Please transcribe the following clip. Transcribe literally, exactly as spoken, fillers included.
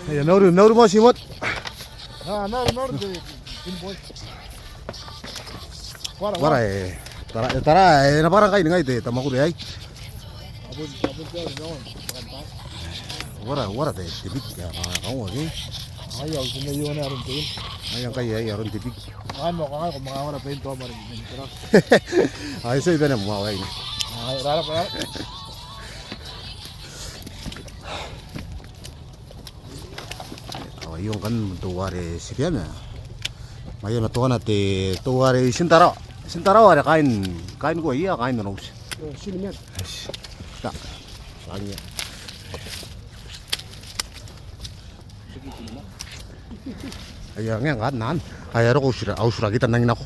Aia, mauri, mauri moa Timothy. Uara e, tara, e tara, e na bwara ngkai ningai te, te mwakuri aei. Uara, uara te, te big, a, a, a, a, aia, ngkai aia, aron te big. Ai, so i bane moa aei. Ao aio ngkanne teuare Siriana. Ma aio ma teuana te teuare Tintarawa. Tintarawa are kaain, kaain Kuaia, kaain Nonouti. Yes. Ta. Kaain ia. Aia, ngke ngkanne. Aia, roko uti ra, au uti ra kita nangi nako.